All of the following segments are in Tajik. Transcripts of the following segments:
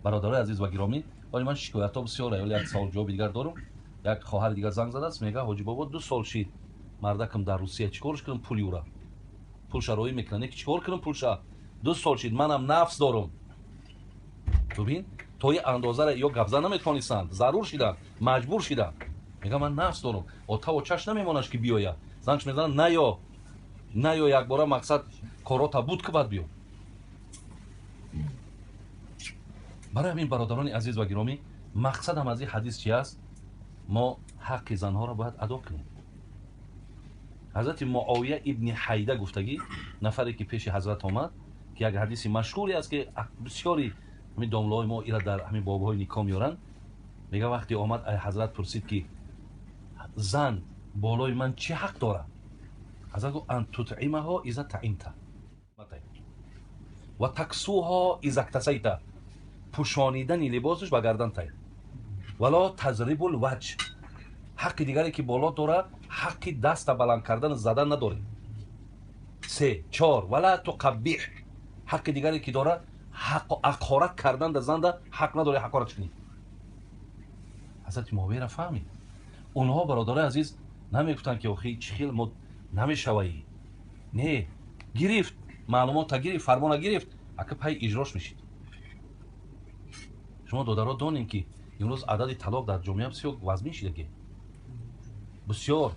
Бародарои азиз ва гиромӣ, вале ман шикоятҳо бисёр, як савол ҷавоби дигар дорам. Як хоҳари дигар занг задааст, мегӯяд: ҳоҷи бобо, 2 сол шид мардакам дар Русия, чӣ корш кунам пули ӯра? Пул шароӣ мекунад, не ки чӣ кор кунам пулша? 2 сол шид, манам нафс дорам. Бибин, то ин андозаро ё гапзан наметавонистанд, зарур шиданд, маҷбур шиданд. Мегӯяд ман нафс дорам, отаву чаш намемонаш ки биёяд. Занш мезанад: наё, наё, якбора мақсад корота буд ки баъд биё. Барои ҳамин бародарони азиз ва гиромӣ, мақсадам аз ин ҳадис чи аст? Мо ҳаққи занҳоро бояд адо кунем. Ҳазрати Муовия ибни Ҳайда гуфтагӣ, нафаре ки пеши ҳазрат омад, ки як ҳадиси машҳуре аст ки бисёри ҳамин домлаҳои мо ира дар ҳамин бобҳои никоҳ меоранд. Мега вақте омад ҳазрат пурсид ки зан болои ман чӣ ҳақ дорад? Ҳазрат гуфт: ан тутъимаҳо иза таимта ва таксуҳо иза ктасайта, пӯшонидани либосаш ба гардан тай, вало тазрибул ваҷ. Ҳаққи дигаре ки боло дорад, ҳаққи даста баланд кардан задан надоред. 3, 4, вала туқаббиҳ. Ҳаққи дигаре ки дорад, ҳақ ақорат кардан да занда ҳақ надоред, ҳақорат кунед. Ҳазрати Муовияро фаҳмид. Онҳо бародарои азиз намегуфтанд ки охи чӣ хел мо намешаваӣ. Не, гирифт, маълумота гирифт, фармона гирифт, ака пай иҷрош мешид. Шумо додаро донем ки имрӯз адади талоқ дар ҷомеа бисёр вазмин шидаги. Бисёр.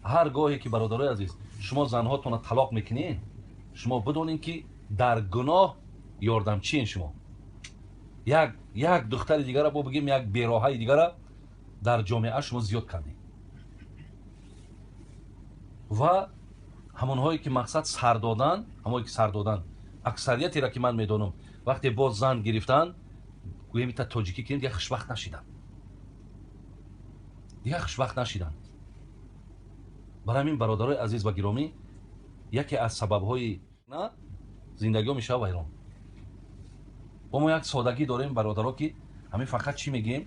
Ҳар гоҳе ки бародарои азиз шумо занҳотонро талоқ мекунед, шумо бидонед ки дар гуноҳ ёрдамчиен шумо. Як духтари дигара, бо бигем як бероҳаи дигара дар ҷомеа шумо зиёд кардед. Ва ҳамонҳое ки мақсад сар додан, ҳамонҳое ки сар додан, аксариятера ки ман медонам, вақте боз зан гирифтан, гӯем ита тоҷикӣ кунем, дигар хушбахт нашиданд. Дигар хушбахт нашиданд. Барои ҳамин бародарои азиз ва гиромӣ, яке аз сабабҳои на зиндагиҳо мешавад вайрон. Бо мо як содагӣ дорем бародаро, ки ҳамин фақат чӣ мегӯем?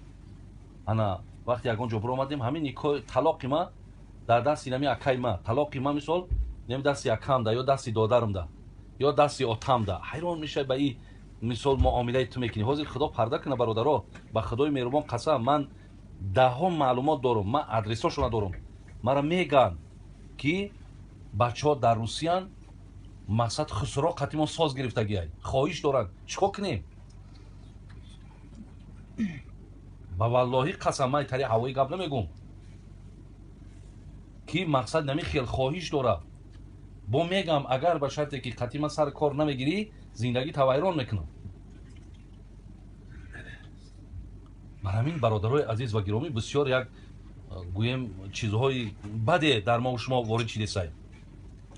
Ана вақте ягон ҷо биромадем, ҳамин никоҳ талоқи ма дар дасти нами акаи ма, талоқи ма мисол нем дасти акамда ё дасти додарамда ё дасти отамда. Ҳайрон мешавӣ ба ин мисол муомилаи ту мекунӣ. Ҳозир Худо парда кунад бародаро, ба Худои меҳрубон қасам, ман даҳҳо маълумот дорам, ман адресҳошона дорам. Мара мегӯянд ки бачаҳо дар Русиян, мақсад хусро қатимон соз гирифтагиай, хоҳиш доранд, чӣ кор кунем? Ба валлоҳи қасам, ман тари ҳавои гап намегӯм ки мақсад нами хел хоҳиш дорад. Бо мегам агар ба шарте ки қатима сар кор намегирӣ, зиндагӣ тавайрон мекунам. Бар ҳамин бародарои азиз ва гиромӣ, бисёр як гӯем чизҳои баде дар мо шумо ворид шидесай.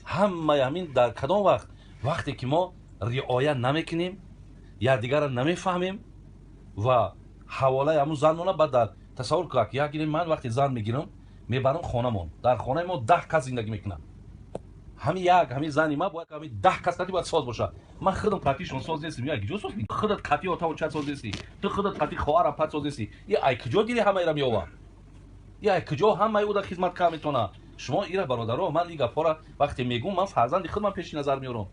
Ҳамаи ҳамин дар кадом вақт? Вақте ки мо риоя намекунем, якдигарро намефаҳмем ва ҳаволаи ҳамун занмона баъд дар тасаввур кунад, як ман вақте зан мегирам, мебарам хонамон. Дар хонаи мо 10 кас зиндагӣ мекунанд. Ҳамин як, ҳамин зани ма бояд ҳамин 10 кас қати бояд соз бошад. Ман худам қатишон соз нестам. Я куҷо соз? Худат қати отаву ча соз нестӣ. Ту худат қати хоҳара пат соз нестӣ. Я ай куҷо дили ҳамаира меовад? Я ай куҷо ҳамаи ӯ дар хизмат кар метавонад? Шумо ира бародаро, ман ин гапҳоро вақте мегӯм, ман фарзанди худам пеши назар меорам.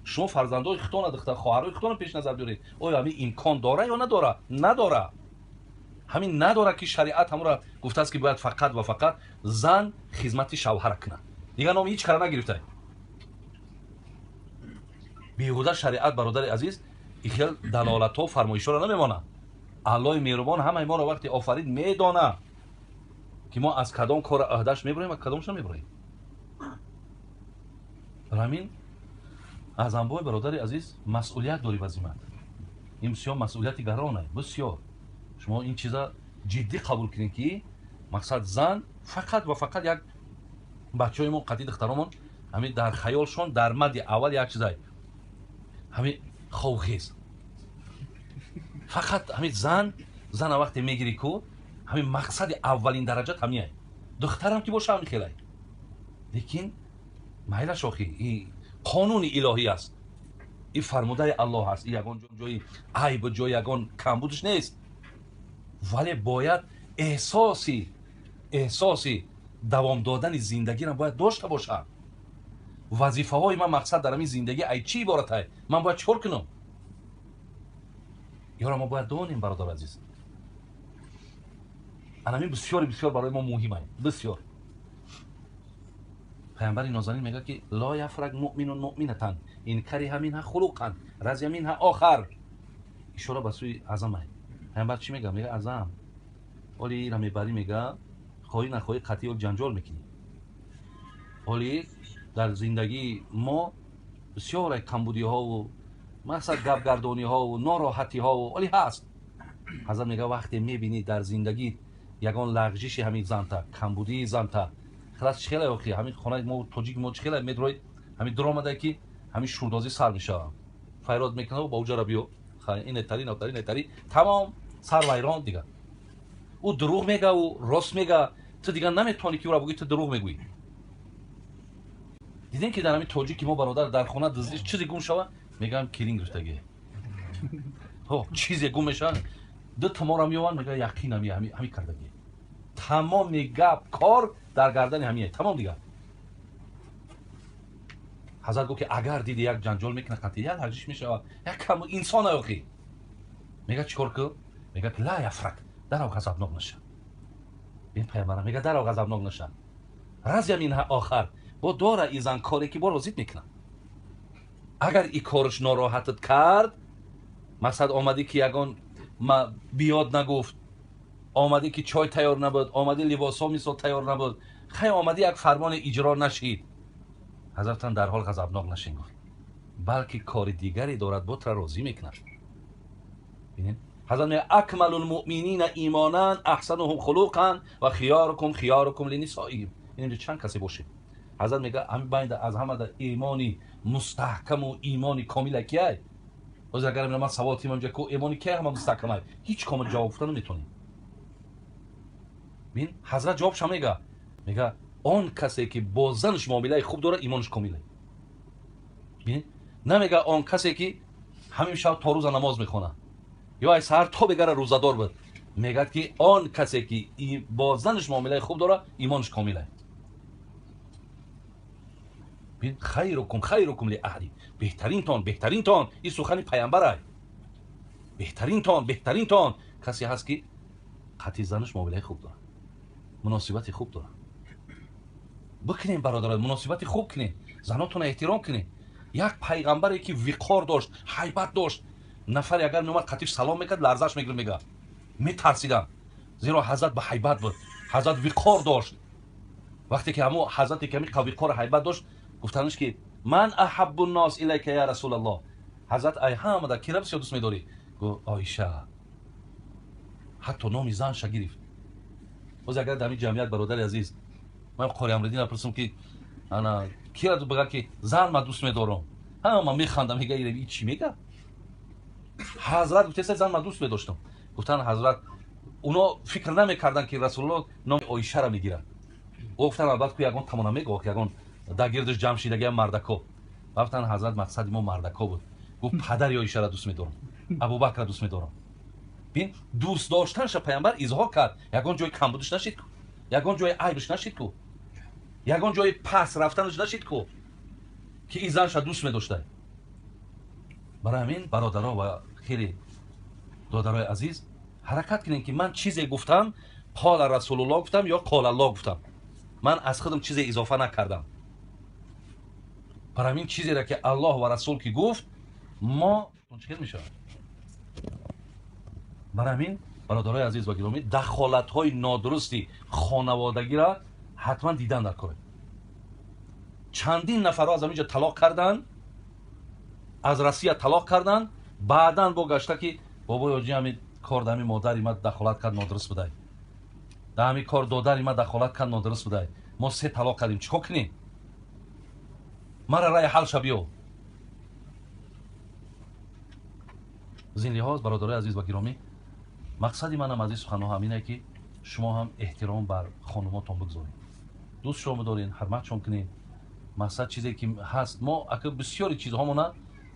Шумо фарзандои худтона, духтар хоҳарои худтона пеши назар биёред. Оё ҳамин имкон дора ё надора? Надора. Ҳамин надора ки шариат ҳамонро гуфтааст ки бояд фақат ва фақат зан хизмати шавҳара кунад. Дигар номи ҳеҷ кара нагирифта. Беҳуда шариат бародари азиз ин хел далолатҳо фармоишҳоро намемонад. Аллоҳи меҳрубон ҳамаи моро вақте офарид медонад ки мо аз кадом кора аҳдаш мебурем ва кадомаш намебурем. Барои ҳамин аз анбои бародари азиз масъулият дорӣ вазимат. Ин бисёр масъулияти гаронае, бисёр. Шумо ин чиза ҷиддӣ қабул кунед ки мақсад зан фақат ва фақат як бачаҳои мо қатъи духтаромон ҳамин дар хаёлшон дар мадди аввал як чизай ҳамин ховхез. Фақат ҳамин зана вақте мегирӣ ку ҳамин мақсади аввалин дараҷат ҳамиай. Духтарам ки боша ҳамин хелай. Лекин майлаш охи, ин қонуни илоҳӣ аст. Ин фармудаи Аллоҳ аст. Ин ягон ҷои айб, ҷои ягон камбудаш нест. Вале бояд эҳсоси давом додани зиндагиро бояд дошта бошад. Вазифаҳои ман мақсад дар ҳамин зиндагӣ ай чӣ иборатай? Ман бояд чӣ кор кунам? Ёро мо бояд донем, бародар азиз. Анамин бисёри бисёр барои мо муҳим ай. Бисёр. Паямбари нозанин мегӯяд, ки ла яфрак муъминун муъминатан ин кариҳа минҳа хулуқан разия минҳа охар. Ишора ба сӯи Азам ай. Паямбар чӣ мегӯяд? Мегӯяд, Азам, оли ира мебарӣ, мегӯяд, хоҳӣ нахоҳӣ қатъи ол ҷанҷол мекунӣ. Оли дар зиндагии мо бисёр камбудиҳову мақсад гапгардониҳову нороҳатиҳову оли ҳаст. Ҳазрат мегӯяд, вақте мебинӣ дар зиндагӣ ягон лағжиши ҳамин занта, камбудии занта, хелас чӣ хеле охи ҳамин хонаи мо тоҷик мо чӣ хеле медроид, ҳамин дуромада ки ҳамин шурдозӣ сар мешавад, файрод мекунад, ба уҷара биё, инетари натари нетари, тамом сар вайрон дигар. Ӯ дурӯғ мега, ӯ рост мега, ту дигар наметавонӣ ки ӯра бугӯӣ ту дурӯғ мегӯӣ. Дидем ки дар ҳамин тоҷики мо, бародар, дар хона дуздӣ чизе гум шава, мегӯям кирин гирифтагӣ. Ҳо, чизе гум мешава, ду томора меованд, мегӯяд яқин ҳами кардагӣ. Тамоми гап кор дар гардани ҳамие, тамом дигар. Ҳазрат гуфт, ки агар диди як ҷанҷол мекунад, қатъи як ҳарҷиш мешавад, як кам инсон охи. Мегӯяд, чӣ кор кун? Мегӯяд, ла яфрак, дарав ғазабнок наша. Бин паямбара мегӯяд, дарав ғазабнок наша. Разия минҳа охар, бо дора и зан коре ки бо розит мекунад. Агар и корш нороҳатат кард, мақсад омадӣ ки ягон биёд нагуфт, омадӣ ки чой тайёр набуд, омадӣ либосҳо мисол тайёр набуд, хай омадӣ як фармоне иҷро нашид. Ҳазратан дар ҳол ғазабнок нашин гуфт, балки кори дигаре дорад, бо тра розӣ мекунад. Бинед, ҳазрат мегӯяд, акмалул муъминина имонан аҳсануҳум хулуқан ва хиёрукум хиёрукум линисоиҳим. Инҷо чанд касе бошед. Ҳазрат мегӯяд, ҳамин байнда аз ҳамада имони мустаҳкаму имони комила кияй? Ҳозир агар ман савол тимам инҷа ку имони кияй ҳама мустаҳкамай? Ҳеҷ комил ҷавоб гуфта наметавонем. Бин, ҳазрат ҷавобша мегӯяд, мегӯяд, он касе ки бо занаш муомилаи хуб дорад, имонаш комиле. Бин, намегӯяд он касе ки ҳамин шаб то рӯза намоз мехонад ё ай саҳар то бегара рӯзадор буд. Мегӯяд ки он касе ки бо занаш муомилаи хуб дорад, имонаш комиле. Бин, хайрукум хайрукум ли аҳли, беҳтаринтон беҳтаринтон, ин сухани паямбарай. Беҳтаринтон беҳтаринтон касе ҳаст ки қатъи занаш муомилаи хуб дорад, муносибати хуб дорад. Бикунем, бародарон, муносибати хуб кунем, занотонро эҳтиром кунем. Як пайғамбаре ки виқор дошт, ҳайбат дошт, нафаре агар меомад қатиш салом мекард, ларзаш мегирифт, мегӯяд, метарсидам, зеро ҳазрат ба ҳайбат буд, ҳазрат виқор дошт. Вақте ки ҳамо ҳазрате ки ҳамин виқору ҳайбат дошт, гуфтанаш ки ман аҳаббу ннос илайка я расулаллоҳ. Ҳазрат, ай ҳамада кира бисёр дӯст медорӣ? Гуфт, Оиша. Ҳатто номи занша гирифт. Боз агар дар ҳамин ҷамъият, бародари азиз, ман қори Амриддин пурсам ки ана кира бигӯяд ки зан ман дӯст медорам, ҳама механдам, мегӯяд, ин чӣ мегӯяд? Ҳазрат гуфтеса, зан ман дӯст медоштам. Гуфтан ҳазрат, уно фикр намекарданд ки расулуллоҳ номи Оишаро мегирад. Ӯ гуфтан, албатта ку ягон тамона мегӯ, ягон дар гирдаш ҷамъ шидаги мардако. Гуфтан ҳазрат, мақсади мо мардако буд. Гуфт, падари Оишаро дӯст медорам, Абубакрро дӯст медорам. Бин, дӯст доштанша паямбар изҳор кард, ягон ҷои камбудиш нашид ку, ягон ҷои айбиш нашид ку, ягон ҷои пас рафтанаш нашид ку, ки ин занша дӯст медоштай. Барои ҳамин, бародаро ва хеле додарои азиз, ҳаракат кунем ки ман чизе гуфтам, қола расулуллоҳ гуфтам ё қола аллоҳ гуфтам, ман аз худам чизе изофа накардам. Барои ҳамин чизеро ки аллоҳ ва расул ки гуфт, мо чӣ хел мешавад? Барои ҳамин, бародарои азиз ва гиромӣ, дахолатҳои нодурусти хонаводагиро ҳатман дидан дар кор. Чандин нафарро аз ҳамин ҷо талоқ карданд, аз Россия талоқ карданд, баъдан бо гашта ки бобои оҷи ҳамин кор дар ҳамин модари ма дахолат кард, нодуруст будай, дар ҳамин кор додари ма дахолат кард, нодуруст будай, мо се талоқ кардем, чӣ кор кунем? Мара рай ҳал ша биё. Аз ин лиҳоз, бародарои азиз ва гиромӣ, мақсади манам аз ин суханҳо ҳамине ки шумо ҳам эҳтиром бар хонумотон бигзоред, дӯстшон бидоред, ҳурматшон кунед. Мақсад чизе ки ҳаст, мо ака бисёри чизҳомона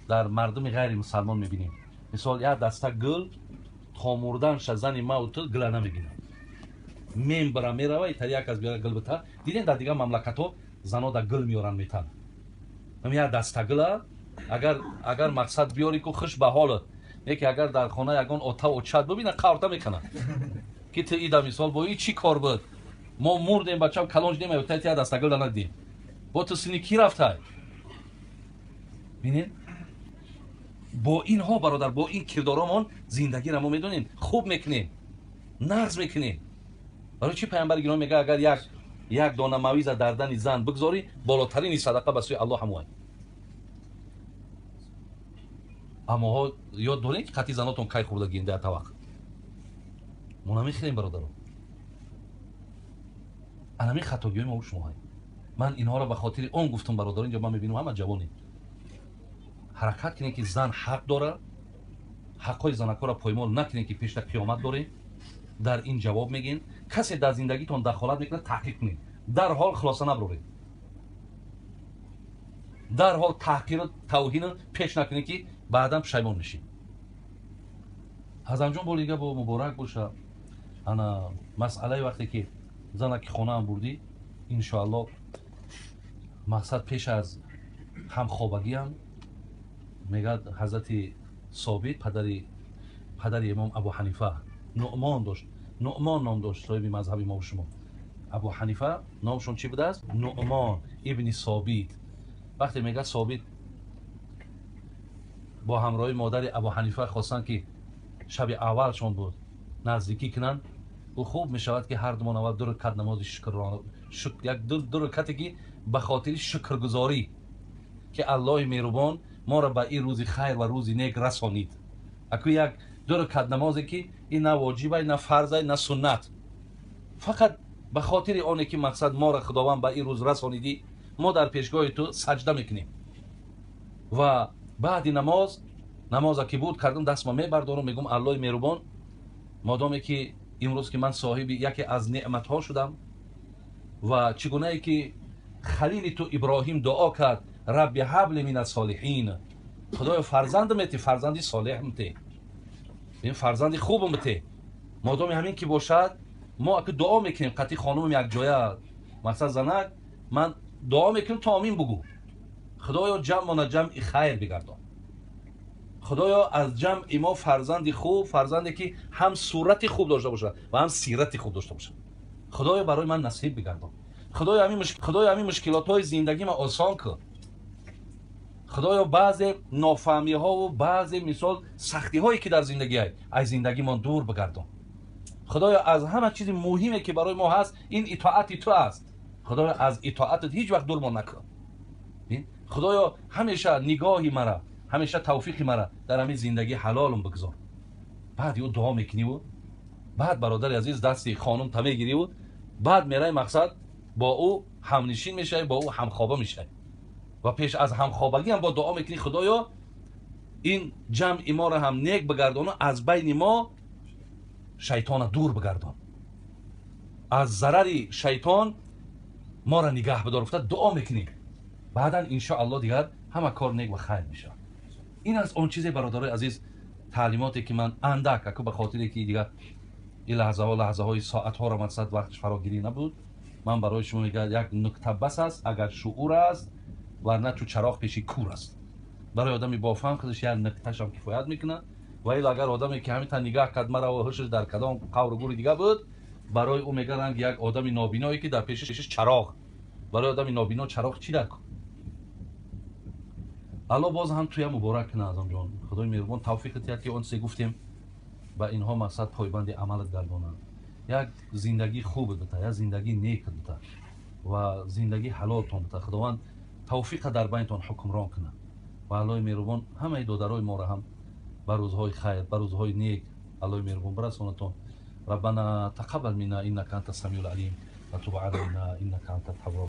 дар мардуми ғайри мусалмон мебинем. Мисол, як даста гул то мурданша зани мау ту гула намебинад, мембара мерава, итар як аз биёра гул бита. Дидем, дар дигар мамлакатҳо зано да гул меёранд, метан як даста гула. Агар мақсад биёри ку, хуш ба ҳолат. Яке агар дар хона ягон ота очат бибина, қаврта мекунад ки ту ида мисол бо и чӣ кор буд, мо мурдем, бачам калон шудем, ай тия дастагил да надидем, бо ту сини кӣ рафтай? Бинед, бо инҳо бародар, бо ин кирдоромон зиндагиро мо медонем хуб мекунем, нағз мекунем. Барои чӣ паямбари гиромӣ мегӯяд, агар як дона мавиза дар дани зан бигзорӣ, болотарини садақа ба сӯи Аллоҳ ҳамоай. Аммо ёд дорем ки қатъи занотон кай хӯрдагиен дар таваққ? Мо намехӯрем, бародаро. Анами хатогиҳои мо шумоҳай. Ман инҳоро ба хотири он гуфтам, бародаро, инҷо ман мебинам ҳама ҷавонем. Ҳаракат кунем ки зан ҳақ дора, ҳақҳои занакҳоро поймол накунем ки пешта қиёмат дорем. Дар ин ҷавоб мегӯем, касе дар зиндагитон дахолат мекунад, таҳқиқ кунед, дарҳол хулоса наброред, дарҳол таҳқиру тавҳину пеш накунед ки баъдан пушаймон мешед. Ҳазамҷон, бо дига бо муборак боша. Ана масъалаи вақте ки зана ки хонаам бурдӣ, иншоалло мақсад пеш аз ҳамхобагиам мегӯяд ҳазрати Собит, падари имом Абу Ҳанифа, Нуъмон дошт, Нуъмон ном дошт, соҳиби мазҳаби мо шумо. Абу Ҳанифа номшон чӣ будааст? Нуъмон ибни Собит. Вақте мегӯяд Собит бо ҳамроҳи модари Абу Ҳанифа хостанд ки шаби аввалшон буд наздикӣ кунанд, ӯ хуб мешавад ки ҳар думон аввал ду ракат намози шукр, як ду ракате ки ба хотири шукргузорӣ ки Аллоҳи меҳрубон моро ба ин рӯзи хайр ва рӯзи нек расонид. Аку як ду ракат намозе ки ин на воҷибай, на фарзай, на суннат, фақат ба хотири оне ки мақсад моро Худованд ба ин рӯз расонидӣ, мо дар пешгоҳи ту саҷда мекунем. Ва баъди намоз, намоза ки буд кардам, дастма мебардорам, мегӯм Аллоҳи меҳрубон, модоме ки имрӯз ки ман соҳиби яке аз неъматҳо шудам ва чӣ гунае ки халили ту Иброҳим дуо кард, рабби ҳабли мин ассолиҳин, худоё фарзанд метӣ, фарзанди солеҳ метӣ, ин фарзанди хуб метӣ. Модоме ҳамин ки бошад, мо аки дуо мекунем қатъи хонумам якҷоя, мақсад занак, ман дуо мекунем то амин бугӯ, худоё ҷамъмона ҷамъи хайр бигардон, худоё аз ҷамъи мо фарзанди хуб, фарзанде ки ҳам сурати хуб дошта бошад ва ҳам сирати хуб дошта бошад, худоё барои ман насиб бигардон, худоё ҳамин мушкилотҳои зиндагима осон кун, худоё баъзе нофаҳмиҳову баъзе мисол сахтиҳое ки дар зиндагӣ аз зиндагимон дур бигардон, худоё аз ҳама чизи муҳиме ки барои мо ҳаст ин итоати ту аст, худоё аз итоатат ҳеҷ вақт дурмон накун, худоё ҳамеша нигоҳи мара, ҳамеша тавфиқи мара дар ҳамин зиндагӣ ҳалолум бигзор. Баъд ӯ дуо мекуниву баъд бародари азиз дасти хонум та мегириву баъд мераи мақсад бо ӯ ҳамнишин мешавӣ, бо ӯ ҳамхоба мешавӣ ва пеш аз ҳамхобагӣ ҳам бо дуо мекунӣ, худоё ин ҷамъи моро ҳам нек бигардону аз байни мо шайтона дур бигардон, аз зарари шайтон моро нигаҳ бидор гуфта дуо мекунӣ. Баъдан иншоалло дигар ҳама кор нек ва хайр мешавад. Ин аз он чизе бародарои азиз, таълимоте ки ман андак аку ба хотире ки дигар ин лаҳзаҳо лаҳзаҳои соатҳоро мақсад вақтш фарогирӣ набуд, ман барои шумо мегӯям як нукта бас аст, агар шуур аст, варна чу чароғ пеши кур аст. Барои одами бофаҳм худаш як нукташам кифоят мекунад, ва ил агар одаме ки ҳамин та нигаҳ кард мара ва ҳушаш дар кадом қавру гури дига буд, барои ӯ мегӯянд як одами нобиное ки дар пешиш чароғ, барои одами нобино чароғ чӣ дар кун? Алло боз ҳам туя муборак кунад, Азамҷон. Худои меҳрубон тавфиқ диҳад ки он чизе гуфтем ба инҳо мақсад пойбанди амалат гардонанд, як зиндагии хуб бита, як зиндагии нек бита ва зиндагии ҳалолтон бита. Худованд тавфиқа дар байнтон ҳукмрон кунад ва Аллоҳи меҳрубон ҳамаи додарои моро ҳам ба рӯзҳои хайр, ба рӯзҳои нек Аллоҳи меҳрубон бирасонатон. Раббана тақаббал минна иннака анта самиул алим ва туб алайна иннака анта таввоб.